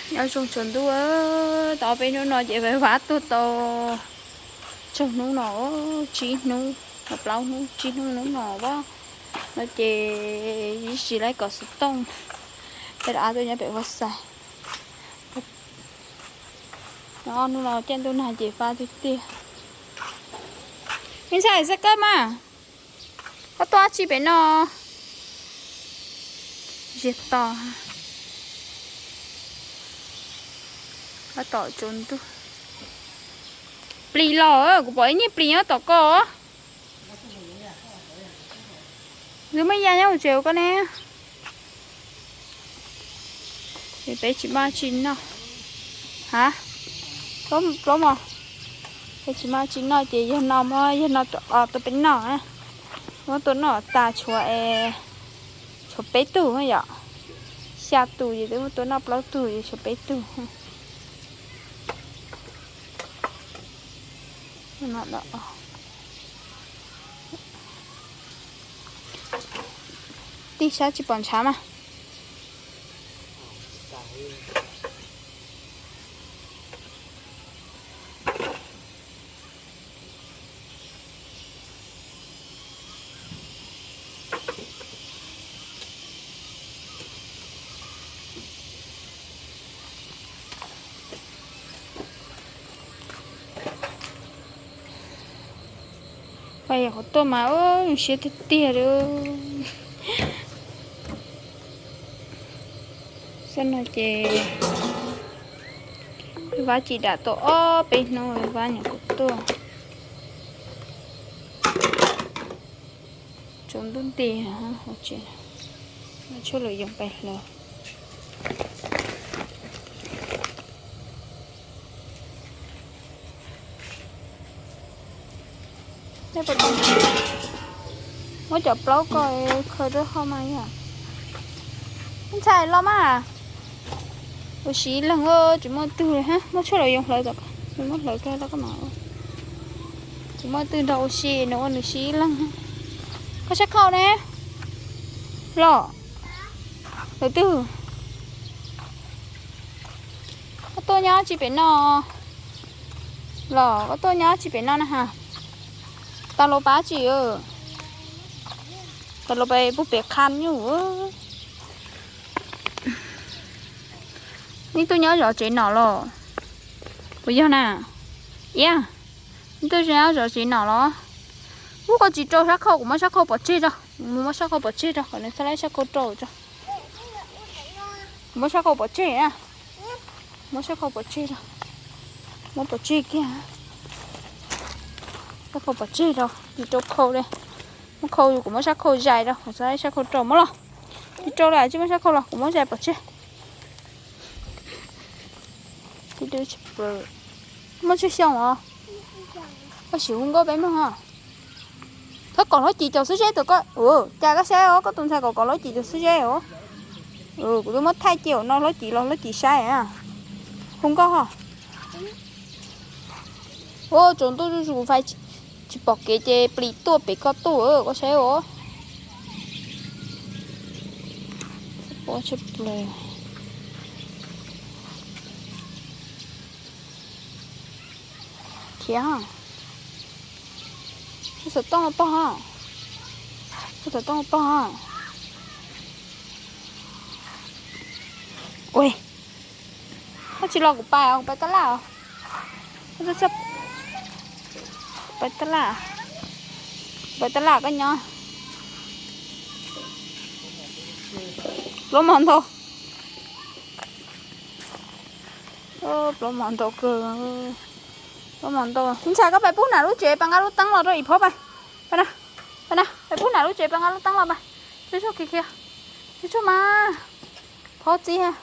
Nyob zoo tsaus ntuj, tau peb hnub no ces peb vab tuag tau tsaug hnub no, tsib hnub, plaub hnub, tsib hnub hnub no as. No ces ib sim laib kom xov tooj, peb rov qab tuaj nyob pem vaj xais. Nyob hnub no caij ntuj nag ces fab tiag tiag. Me ntxhais, xab kab mas, koj tuaj dab tsi pem no? Ziag to, tom tsaus ntuj. Plis los, kuv pom ib niag plis nyob tom ko. Twb muaj ib yam nyob hauv tsev koj ne. Peb tsis muaj tsi noj. Ha? Plaub mos. Peb tsis muaj tsi noj ces yawg no muab yawg no rau peb noj. Muab tua noj tas tshuav, tshuav peb tug yom. Xya tus ces twb muab tua noj plaub tug ces tshuav peb tug. Tig sab tsis pom ntshav mas. Pais qhov tuaj mas zoo siab tiag tiag li. Xab no ces vab ci dam tau ob peb hnub vab nyuam qhuav tuaj. Tsaus ntuj nti, tshuaj lus yoos pais hlawv. Muab cov plaub ko khaws rau hauv mas yog. Ntxhais los mas. Ua si leeg tsis muaj twg li, muab tshuaj lus yoos hlawv, muab hlawv kag rau koj mas. Tsis muaj twg nrog ua si, nws ua nws si leeg. Koj sab khau ne? Los, lawv twg? Koj tuaj nyob tsis pem no los, koj tuaj nyob tsis pem no na ha. Tau los pab tsis, tau los pab pub pem qha nyuj. Neb tuaj nyob zov tsev nom los? Puas yog na? Iab, neb tuaj nyob zov tsev nom los? Ub, koj tsis rau sab khau, kuv muab sab khau pov tseg tso. Kuv muab sab khau pov tseg tso, kom nws txhob laib sab khau rau tso. Kuv muab sab khau pov tseg na. Muab sab khau pov tseg tso. Muab pov tseg kiag. Sab khau pov tseg tso, tsis rau khau li. Muab khau, kuv muab sab khau zais tso, kom txhob laib sab khau rau, muab los. Tsis rau li, tsis muab sab khau los, kuv muab zais pov tseg. Muaj tsawg xyoo os? Koj sim hu nkauj peb mloog os. Thov kom hlob Cim caum xwb zeb tus koj, cas koj saib os, koj tus ntxhais kom kom hlob Cim tus xwb zeb os. Kuv twb muab thaij cia no, hlob Cim los hlob Cim saib. Hu nkauj ho. Ua tsaus ntuj zuj zus fais tsis pom kev ces plis tuaj pem koj tuaj, koj saib os. Khiav, hu xov tooj pog, hu xov tooj pog. Ua, koj tsis los kuv pais, kuv pais tab laj. Pais tab laj, pais tab laj koj nyob. Plaub mos ntau. Plaub mos ntau kawg. Plaub mos ntau. Ntxhais, koj pais pub nam lub tsev, pais nqa lub teeb los rau Im Phob pais. Pais na, pais na, pais pub nam lub tsev, pais nqa lub teeb los pais. Tsuag tsuag khiav khiav, tsuag tsuag mas. Phob txib.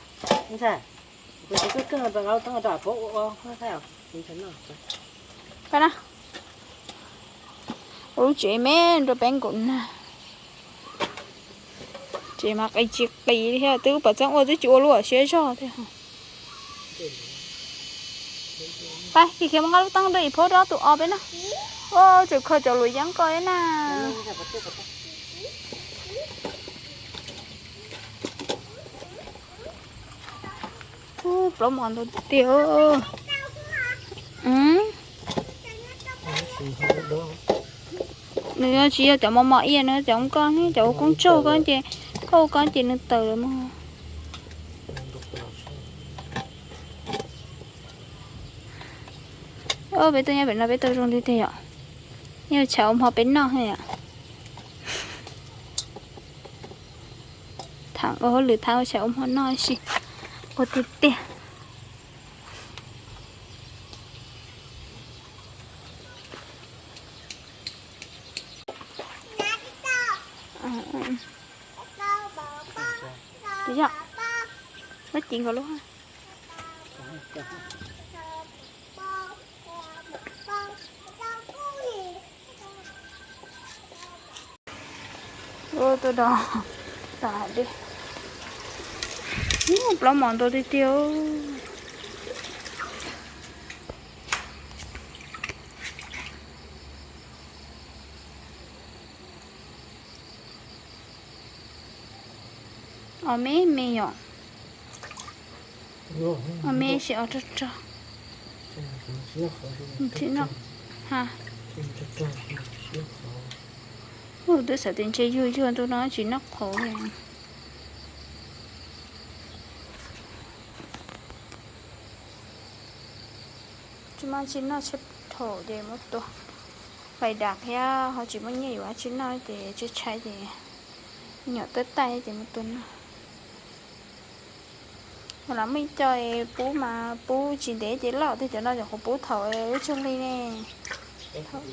Pais na, ua lub tsev me rau peb nkaum na. Tsev mas qis tsis qis li thiab, twb pom txeeb ua twb tsis ua lub siab zog thiab. Pais, khiav khiav mus nqa lub teeb rau Im Phob rau tus os peb na. Ua tseem khaws cov luam yeeb ko na. Ub, Plaub mos ntau tiag tiag. Nws tsis yog cov mos mos iab, nws cov koj ne, cov ua koob tsaug koj ces, koj ua koj ces nws tawm lawm mog. Peb tuaj nyob pem no peb tau zoo tiag tiag yom. Yeej tshav ua hmo peb noj thiab yom. Thaum ua hauj lwm thaum tshav ua hmo noj ib si, ua tiag tiag. Yog, muab ci nkaus lub. Tuaj do tas dej. Plaub mos ntau tiag tiag. Os me me yom. Os me sim os rog rog. Tsis noj. Ha. Ub, twb xav tias ntshe yuag yuag ntu no tsis noj qhauv li. Tsis muaj tsis noj tshaj thaum ces muab tua. Fais dam thiab ho tsis muaj nyiaj yuav tsis noj ces tsis tshaib ces nyuam tab taij ces muab tua noj. Los muaj ib co pub mas pub tsis ntev ces loj tiag, cov no cov qhuav pub thaum wb tsis lig ne.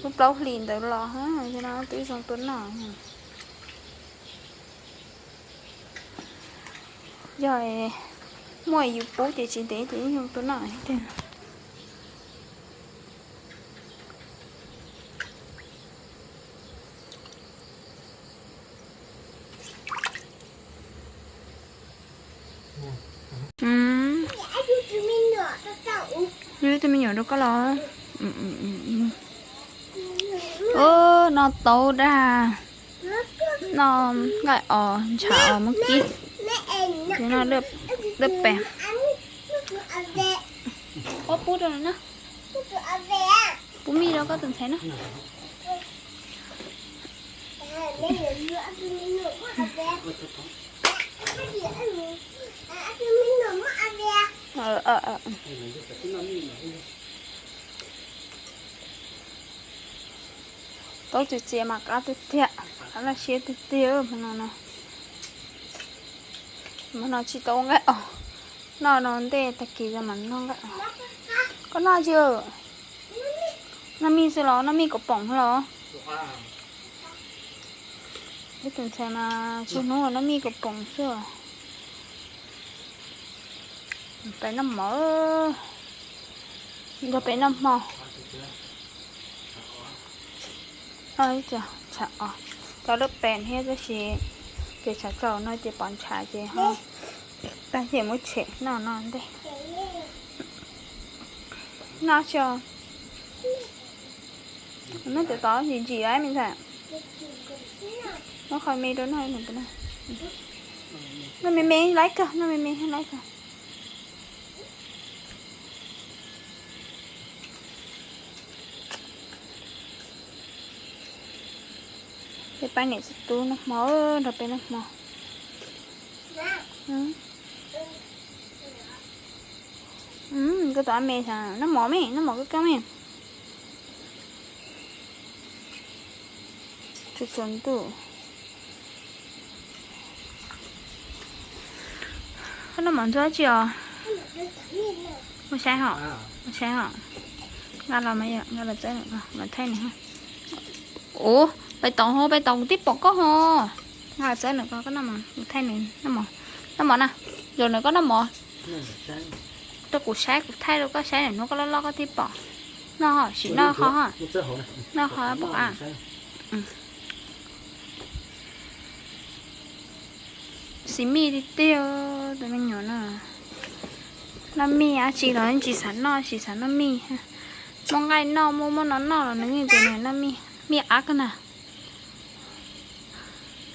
Lub plaub hlis ntawd los, cov no twb zoo tua noj. Yog muaj yus pub ces tsis ntev ces yeej zoo tua noj tiag. Tus me nyuam rau koj los. Noj taub dag, noj nqaij os, ntshav os, muab kib. Ces noj lwj pes. Ua pub rau na. Pub mij rau koj tus ntxhais na. Taub txias txias mas qab tiag tiag, qab laj siab tiag tiag hmo no na. Hmo no tsis tau nqaij os, noj no ntej tag kis mas noj nqaij os. Koj noj tsis? Noj mij xwb los, noj mij kaum poom los? Ib tus ntxhais mas tsis hnub noj mij kaum poom xwb. Peb noj mov, nrog peb noj hmo. Tshav os, cov lwj pes thiab tab sis ces tshav tsaus no ces pom ntshav ces ho tag ces muab tshem noj no ntej. Noj tsis? Noj cov tod ntsim ntsim lawm me ntxhais. Muab qhov me rau noj. Noj me me laib kawg, noj me me laib kawg. Peb pab niam txiv tub noj hmo, nrog peb noj hmo. Koj tus me, noj mov me, noj mov koj koj me. Tsuas tsuas ntuj. Koj noj mov ntxuav tsi os? Ua saib hos, ua saib hos. Nqa los mas yom, nqa los txawb, mas thaij nws. Ua, pais tau ho, pais tau kuv twb pom koj ho. Nqa los txawb nws ko, koj noj mov, kuv thaij nws noj mov. Noj mov na, zaum nws koj noj mov. Rau kuv saib, kuv thaij rau koj saib, hnub koj loj loj koj thiaj pom. Noj ho, sim noj qhov ho. Noj qhov pom qab. Xis mij tiag tiag tus me nyuam no. Noj mij dab tsi los tsis xav noj, tsis xav noj mij. Muaj nqaij noj, muaj muaj no noj los nws yeej tias nws noj mij. Mij qab kawg na.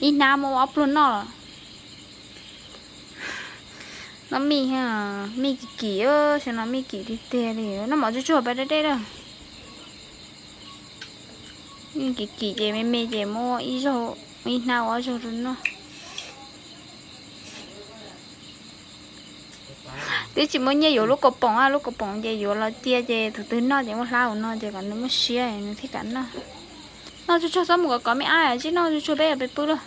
Ib hnab muaj ob pluag noj los. Noj mij, mij kim kim, saum no mij kim tiag tiag li. Noj mov tsuag tsuag pab deb deb lawm. Mij kim kim ces me me ces muab ib zaug, ib hnab ua ob zaug rau noj. Twb tsis muaj nyiaj yuav lub kaus poom, lub kaus poom ces yuav los cia ces tus twg noj ces muaj hlab ua no ces kom nws muaj siab nws thiaj kam noj. Noj tsuag tsuag, txhob mus kov kov me ab, tsis noj tsuag tsuag peb yuav pw lawm.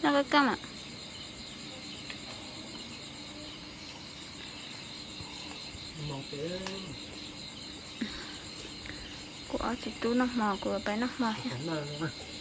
Noj koj koj mas. Kuv ob txiv tub noj hmo, kuv pais noj hmo thiab.